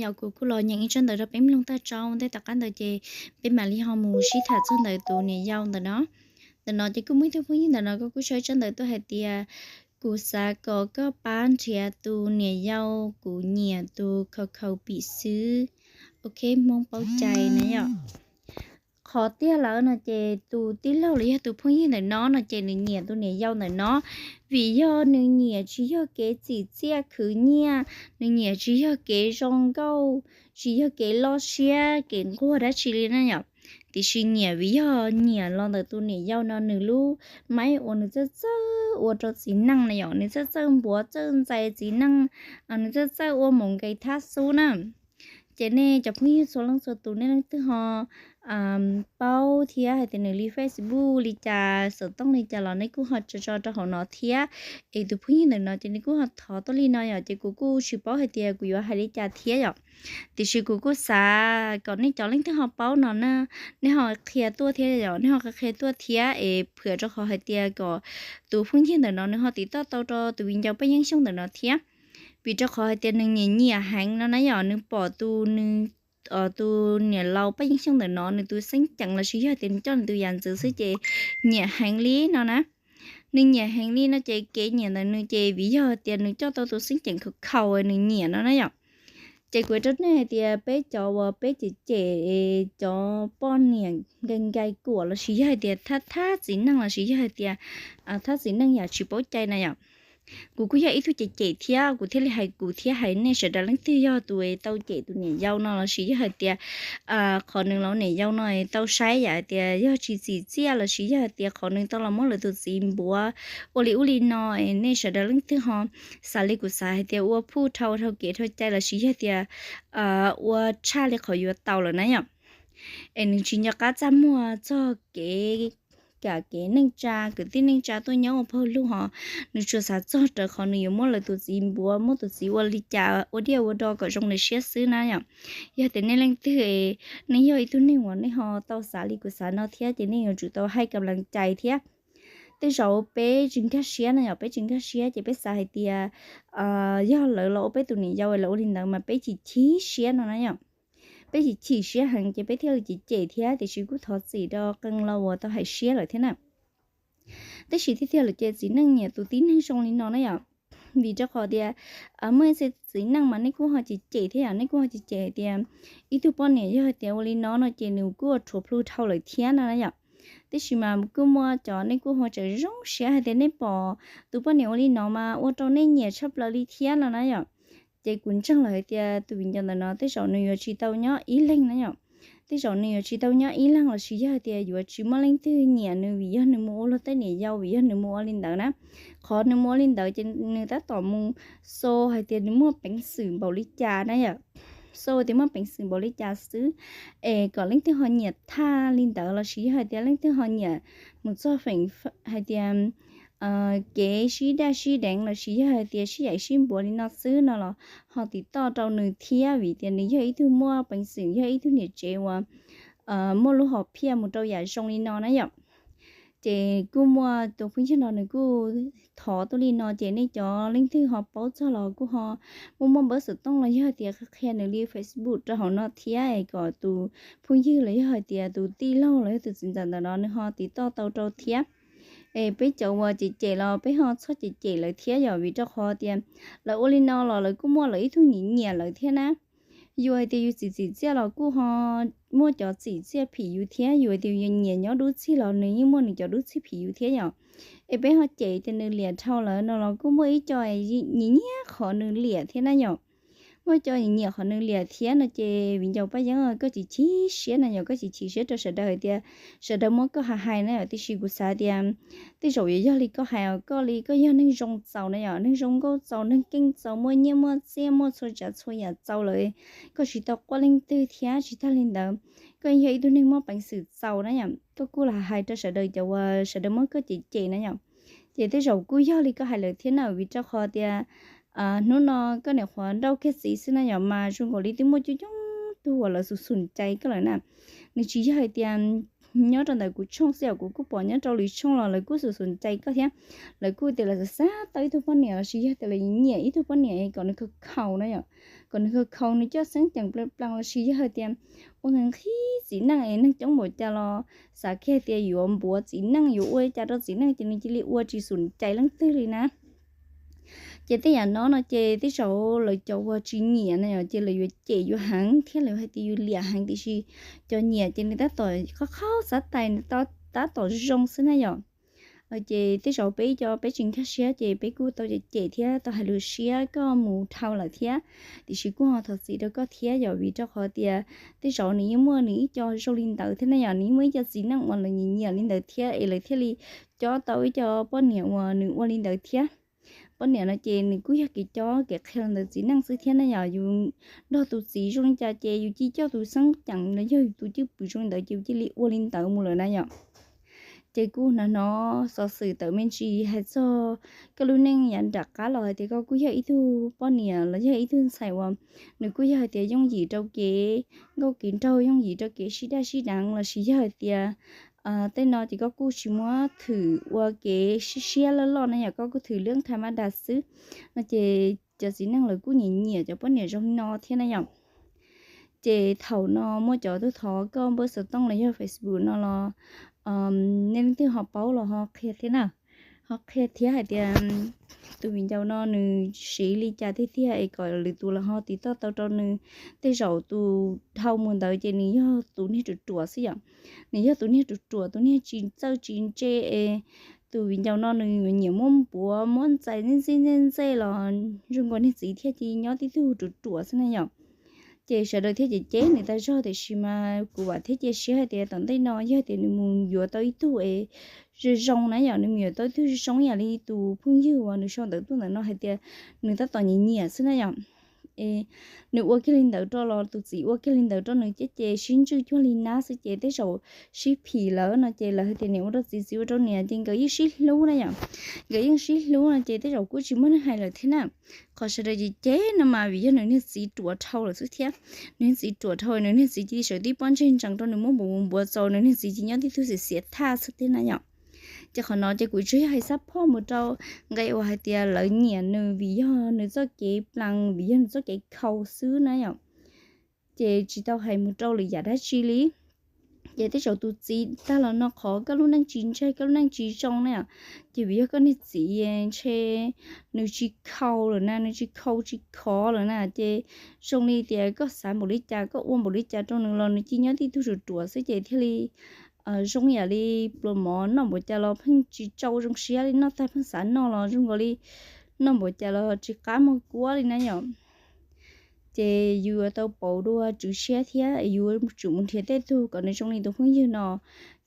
Yog kuv kuj los nyeem ib tsab ntawv rau peb mloog tag tso, ua ntej tom qab ntawd ces peb mam li ho mus sib tham txog ntawm tus niam yau ntawm no. Ntawm no ces kuj muaj ib tug phooj ywg ntawm no kuj sau ib tsab ntawv tuaj hais tias, kuv xav kom koj pab nrhiav tus niam yau, kuv nyiam tus khaus khaus pim xwb. Ok, Hmoob paub cai na yom. Qhov tiag lawm no ces tus tij laug los yog tus phooj ywg ntawm no no ces nws nyiam tus niam yau ntawm no, vim yog nws nyiam tsis yog kev txim txiaj khwv nyiaj, nws nyiam tsis yog kev zoo nkauj, tsis yog kev loj siab kev nquag dab tsi li na yom. Tiam sis nyiam vim yog nyiam los ntawm tus niam yau no nws lub maib uas nws txawj txawj ua rau txiv neej na yom, nws txawj txawj npuav txawj ntxais txiv neej, nws txawj txawj ua mus nkees thab xub na. Ces nej cov phooj ywg txhua leej txhua tus, nej leej twg ho paub thiab hais tias nws li Facebook li cas, xov tooj li cas los nej kuj ho tso tso rau hauv no thiab. Es tus phooj ywg ntawm no ces nws kuj ho thov tuaj li no yom, ces kuv kuj tsis paub hais tias kuv yuav hais li cas thiab yom. Tiam sis kuv kuj xav kom nej cov leej twg ho paub no na, nej ho qhia tuaj thiab yom, nej ho qhia tuaj thiab es phwam rau qhov hais tias kom tus phooj ywg ntawm no nws ho tiv toj tau rau tus viv ncaus Paj Yeeb Xyooj ntawm no thiab. Vim rau qhov hais tias nws nyiam nyiam heev no na yom, nws pom tus nws tus niam laus Paj Yeeb Xyooj ntawm no nws tus xeeb ceem los sis yog tias nws coj nws tus yam ntxwv xwb ces nyiam heev li no na. Nws nyiam heev li no ces kev nyiam ntawm nws ces vim yog tias nws coj tau tus xeeb ceem khaus khaus nws nyiam no na yom. Ces kuv rau nej hais tias peb cov uas peb cem cem cov poj niam nkai nkai kuam los sis yog hais tias thab thab txiv neej los sis yog hais tias thab txiv neej yam tsis paub cai na yom. Kuv kuj yog ib tug cem cem thiab, kuv thiaj li hais kuv thiab hais nej sawv daws leej twg yog tus tau cem tus niam yau no los sis yog hais tias qhov nws los niam yau no tau saib yam hais tias yog tsis txim txiaj los sis yog hais tias qhov nws tau los muab lawv tus txiv npuav ua li ub li no, nej sawv daws leej twg ho xav li kuv xav hais tias ua phuj dhau dhau kev dhau cai los sis yog tias ua tshaj li qhov yuav tau lawm na yom. Es nws tsis nco qab txaj muag txog kev kam kev neej tsa, kwv tij neej tsa tuaj nyob ua pawg lug ho nws tsuas xav txog rawv qhov nws yuav muab lawv tus txiv npuav, muab tus txiv ua li cas ua diaj ua do kom zoo lawv siab xwb na yom. Yog tias nej leej twg nej yog ib tug neeg uas nej ho tau xav li kuv xav no thiab ces nej yuav tsum tau haij kam lees cais thiab. Tej zaum peb tsis nkag siab na yom, peb tsis nkag siab ces peb xav hais tias yog lawv los ua peb tus niam yau lawv ua li ntawd mas peb chim chim siab no na yom. Peb chim chim siab heev ces peb thiaj li cem cem thiab, tiam sis kuj thov txim rau qee lo uas tau hais siab lawm thiab na. Tab sis tiag tiag lawm ces txiv neej nyiam tus tib neeg zoo li no na yom. Vim rau qhov tias muaj ib txhia txiv neej mas nej kuj ho cem cem thiab yom, nej kuj ho cem cem hais tias ib tug poj niam yog hais tias ua li no no ces nws kuj ua rhuav plhu dhau lawm thiab no na yom. Tab sis mas kuj muaj cov nej kuj ho tseem zoo siab hais tias nej pom tus poj niam ua li no mas ua rau nej nyiam tshaj plaws li thiab no na yom. Ces kuv ntseeg lawm hais tias tus viv ncaus ntawm no tej zaum nws yuav tsis tau nyob ib leeg na yom. Tej zaum nws yuav tsis tau nyob ib leeg los sis yog hais tias yuav tsis muaj leej twg nyiam nws vim yog nws mus ua luag tej niam yau, vim yog nws mus ua li ntawd na. Qhov nws mus ua li ntawd ces nws tab tom mus xo hais tias nws muaj peev xwm npaum li cas na yom. Xo tias muaj peev xwm npaum li cas xwb, es kom leej twg ho nyiam thaj li ntawd los sis yog hais tias leej twg ho nyiam mus txog feem hais tias kev sib daj sib deev los sis yog hais tias sib yaim sib npuav li no xwb no los ho tiv toj rau nws thiab, vim tias nws yog ib tug muaj peev xwm, yog ib tug niam tsev uas muaj lub hom phiaj mus rau yam zoo li no na yom. Ces kuj muaj tus phooj ywg no nws kuj thov tuaj li no ces nej cov leej twg ho paub txog los kuj ho muaj muaj npawb xov tooj los yog hais tias qhia nws li Facebook rau hauv no thiab kom tus phooj ywg los yog hais tias tus tij laug los yog tus txiv ntxawm ntawm no nws ho tiv toj tau rau thiab. Es peb cov uas cem cem los peb ho txhob cem cem lawv thiab yom, vim rau qhov tias lawv ua li no los lawv kuj muaj lawv ib tug nyiam nyiam lawv thiab na. Yus hais tias yus txim txim txiaj los kuj ho muaj cov txim txiaj phim yus thiab, yus hais tias yus nyiam nyob dub txig los nws yeej muaj nws cov dub txig phim yus thiab yom. Es peb ho cem tias nws liam dhau lawm no los kuj muaj ib co nyiam nyiam qhov nws liam thiab na yom. Muaj co nyiam nyiam qhov nws liam thiab no ces viv ncaus Paj Yeeb, koj tsis chim siab na yom, koj tsis chim siab rau sawv daws hais tias sawv daws muab koj hais hais na yom, tiam sis kuv xav tias tej zaum yuav yog li koj hais, koj li koj yog neeg zoo txaus na yom, neeg zoo nkauj txaus, neeg keej txaus, muaj nyiaj muaj txiaj, muaj txhua tsav txhua yam txaus lawm, koj tsis tau quaj leej twg thiab. Tsis tag li ntawd, koj yog ib tug neeg muaj peev xwm txaus na yom, koj kuj los hais rau sawv daws cov uas sawv daws muab koj cem cem na yom. Ces tej zaum kuj yog li koj hais lawm thiab na, vim rau qhov tias hnub no koj niam qhuav nrauj kiag txiv xwb na yom, mas zoo nkaus li twb muaj coob coob tug uas lawv xum xum cai koj lawm na. Nws tsis yog hais tias nyob rau ntawm kuv tshooj xwb yom, kuv kuj pom nyob rau lwm tshooj los lawv kuj xum xum cais koj thiab. Lawv kuj tias lawv xav xav tau ib tug poj niam los sis yog tias lawv nyiam ib tug poj niam kom nws khaus khaus na yom, kom nws khaus khaus nws coj xeeb ceem plaws plaws los sis yog hais tias ua nqhis txiv neej es neeg coob npaum cas los xav kiag tias yuav npuav txiv neej yuav ua li cas rau txiv neej ces nws cia li ua tsis xum cais leej twg li na. Ces tej yam no no ces tej zaum lawv cov uas tsis nyiam na yom ces lawv yuav cem yus heev thiab lawv hais tias yus liam heev, tiam sis cov nyiam ces nws tab tom qhov qhaub xav tais nws tab tom zoo xwb na yom. Ces tej zaum peb cov peb tsis nkag siab ces peb kuj tau cem cem thiab tau hais lus siab koj mus dhau lawm thiab, tiam sis kuj ho thov txim rau koj thiab yom, vim rau qhov tias tej zaum nws yeej muaj nws ib co zoo li ntawd thiab na yom, nws yeej muaj ib co txiv neej uas lawv nyiam nyiam li ntawd thiab es lawv thiaj li cob tau ib co poj niam uas nws ua li ntawd thiab. Poj niam no ces nws kuj yog kev cob kev qhia los ntawm txiv neej xwb thiab na yom, yus nrog tus txiv zoo li cas ces yus cia coj tus xeeb ceem los yog tus cwj pwm zoo li ntawd ces yus cia li ua li ntawd mus lawm na yom. Ces kuj hnov hnov xov xwm tawm me ntsis hais txog koj lub neej yav nram qab los hais tias koj kuj yog ib tug poj niam los yog ib tug ntxhais uas nws kuj yog hais tias yooj yim rau kev nkauj kev nraug, yooj yim rau kev sib daj sib deev los sis yog hais tias tej no ces koj kuj tsis muab thwm ua kev siab siab loj loj na yom, koj kuj thwm lub qhov mas das xwb no ces cov txiv neej lawv kuj nyiam nyiam cov poj niam zoo li no thiab na yom. Ces thaum no muaj cov tuaj thov koj npawb xov tooj los yog Facebook no los nej leej twg ho paub los ho qhia thiab na, ho qhia thiab hais tias tus viv ncaus no nws siv li cas tiag tiag es kom lwm tus los ho tiv toj tau rau nws. Tej zaum tus dhau mus ntawd ces nws yog tus niag ruam ruam xwb yom, nws yog tus niag ruam ruam, tus niag tsis txawj tsis ntse es tus viv ncaus no nws nyiam muab npuav muab ntxais ntxij ntxij ntxej ntxej los zoo nkaus niag txiv thiaj cia nyob tib tug ruam ruam xwb na yom. Ces sawv daws thiaj cem cem nws tas zog, tiam sis mas kuv vam thiab cia siab hais tias tom ntej no yog tias nws mus yuav tau ib tug es zoo zoo na yom, nws mus yuav tau ib tug zoo zoo yam li tus phooj ywg uas nws sau ntawv tuaj ntawm no hais tias nws tab tom nyiam nyiam xwb na yom. Es nws ua kiag li ntawd rau los tus txiv ua kiag li ntawd rau nws ces ces sib ntswj cuag li nab xwb ces tej zaum sib phim lawm no ces lawv hais tias niam ua rau txiv, txiv ua rau niam ces nkawd yeej sib hlub na yom. Nkawd yeej sib hlub no ces tej zaum kuj tsis muaj neeg hais lawm thiab na. Qhov sawv daws cem cem no mas vim yog nws niag txiv ruam dhau lawm xwb thiab. Nws niag txiv ruam dhau, nws niag txiv cia li sawv tib pob ntseg ntsees rau nws muab npuav mus npuav txaus, nws niag txiv cia li nyob tib tug xiam xiam thaj xwb thiab na yom. Ces qhov no ces kuv tsuas yog hais xab phoj mus rau nqe uas hais tias lawv nyiam nws vim yog nws txoj kev plees, vim yog nws txoj kev khaus xwb na yom. Ces tsis tau hais mus rau lwm yam dab tsi li. Ces tej zaum tus txiv tag los no qhov koj lub neej tsis ntse, koj lub neej tsis zoo na yom, ces vim yog koj niag txiv ntshe nws tsis khaus lawm na, nws tsis khaus tsis khov lawm na, ces zoo li tias koj xav npaum li cas koj ua npaum li cas rau nws los nws cia nyob tib tug ruam ruam xwb ces thiaj li zoo yam li pluas mov, noj npaum cas los pheej tsis tsau zoo siab li, noj tag pheej xav noj los zoo nkaus li noj npaum cas los tsis qab muag kuab li na yom. Ces yus yuav tau pauv dua tswv siab thiab yus yuav tsum mus nrhiav tej tug kom nws zoo li tus phooj ywg no.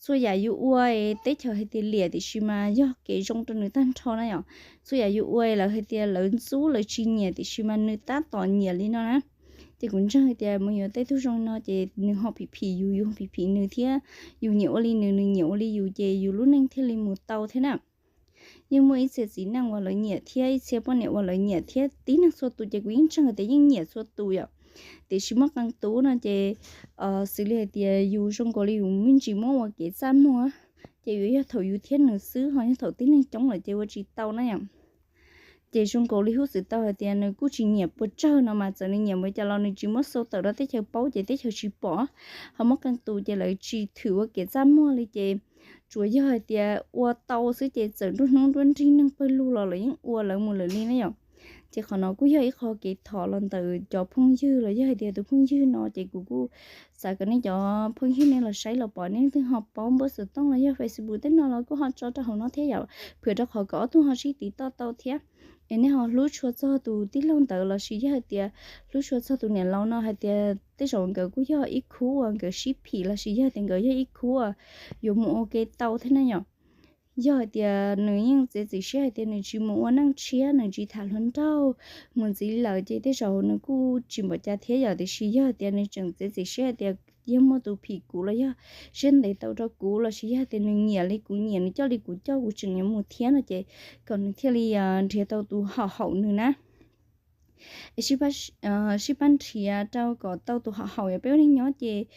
Txhua yam yus ua teb chaws hais tias liam tiam sis mas yog kev zoo rau nws tag nrho na yom. Txhua yam yus ua lawv hais tias lawv ntxub lawv tsis nyiam tiam sis mas nws tab tom nyiam li no na. Ces kuv ntseeg hais tias mus yuav tej tug zoo no ces nws ho phim phim yus, yus ho phim phim nws thiab. Yus nyiam ua li nws, nws nyiam ua li yus ces yus lub neej thiaj li mus tau thiab na. Yeej muaj ib txhia txiv neej uas lawv nyiam thiab ib txhia poj niam uas lawv nyiam thiab, tib neeg txhua tus ces kuv yeej ntseeg tias yeej nyiam txhua tus yom. Tiam sis muaj qee tus no ces xws li hais tias yus zoo nkaus li yus me ntsis muab ua kev txaj muag, ces yuav yog thaum yus thiab nws xwb, ho yog thaum tib neeg coob lawm ces ua tsis tau na yom. Ces zoo nkaus li hub xwm tau hais tias nws kuj tsis nyiam puas tsawg no mas txawm nws nyiam mus cas los nws tsis muab xau tawm rau teb chaws paub ces teb chaws tsis pom. Ho muaj qee tus ces lawv tsis thwm ua kev txaj muag li ces tsuas yog hais tias ua tau xwb ces txawm nruab hnub nruab nrig neeg pawg lug los lawv yeej ua lawv mus lawm li na yom. Ces qhov no kuj yog ib qho kev thov los ntawm cov phooj ywg los yog hais tias tus phooj ywg no ces kuv kuj xav kom nej cov phooj ywg nej los saib los pom, nej leej twg ho paub npawb xov tooj los yog Facebook tej no los kuj ho tso rau hauv no thiab yom, phwm rau qhov kom ob tug ho sib tiv toj tau thiab. Es nej ho hlub tshua txog tus tij laug ntawd los sis yog hais tias hlub tshua txog tus niam laus no hais tias tej zaum nkawd kuj yog ib khub uas nkawd sib phim los sis yog tias nkawd yog ib khub uas yuav mus ua ke tau thiab na yom. Yog hais tias nws yeej txiav txim siab hais tias nws tsis mus ua neej tshiab, nws tsis tham hluas nraug mus ntxiv lawm ces tej zaum nws kuj tsis npaum cas thiab yom, tiam sis yog hais tias nws tseem txiav txim siab hais tias yog muaj tus phim kuv los yog siab ntev tau rau kuv los sis yog hais tias nws nyiam li kuv nyiam, nws coj li kuv coj, kuv tseem yuav mus thiab no ces kom nws thiaj li nrhiav tau tus haum haum nws na. Es sib pab nrhiav rau kom tau tus haum haum yog peb ua neej nyob ces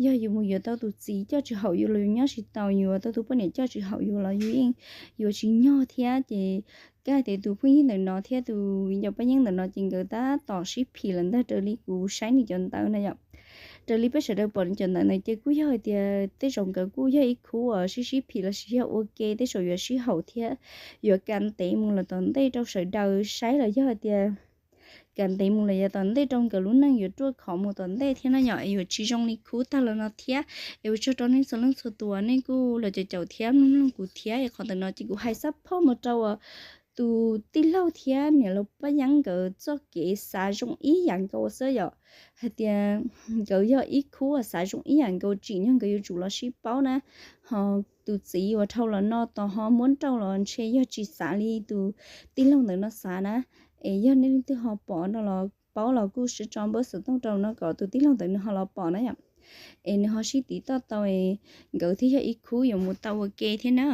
yog yus mus yuav tau tus txiv coj tsis haum yus los yus nyob tsis tau, yuav tau tus poj niam coj tsis haum yus los yus yeej yuav tsis nyog thiab. Ces kab hais tias tus phooj ywg ntawm no thiab tus viv ncaus Paj Yeeb ntawm no ces nkawd tab tom sib phim lawm ntag raws li kuv saib nws cov ntawv na yom. Raws li peb sawv daws pom nws cov ntawv na ces kuj yog hais tias tej zaum nkawd kuj yog ib khub uas sib sib phim los sis yog ua ke tej zaum yuav sib haum thiab yuav kav ntev mus los tom ntej rau sawv daws saib los yog hais tias kav ntev mus los yav tom ntej rau nkawd lub neej yuav ruaj khov mus tom ntej thiab no yom, yuav tsis zoo li khub tag los no thiab. Es ua tsaug rau nej txhua leej txhua tus nej kuj los caum caum thiab mloog mloog kuv thiab. Qhov ntawm no ces kuv hais xab phob mus rau tus tij laug thiab niam laus Paj Yeeb nkawd txoj kev xav zoo ib yam nkaus xwb yom, hais tias nkawd yog ib khub uas xav zoo ib yam nkaus, tsim nyog nkawd yuav tsum los sib paub na. Ho tus txiv uas dhau los no tos ho muab nrauj los ntshe yog tsis xav li tus tij laug ntawm no xav na. Es yog nej leej twg ho pom no los paub los kuj sib tso npawb xov tooj rau no kom tus tij laug ntawm nws ho los pom na yom. Es nws ho sib tiv toj tau es nkawd thiaj yog ib khub yuav mus tau ua ke thiab na.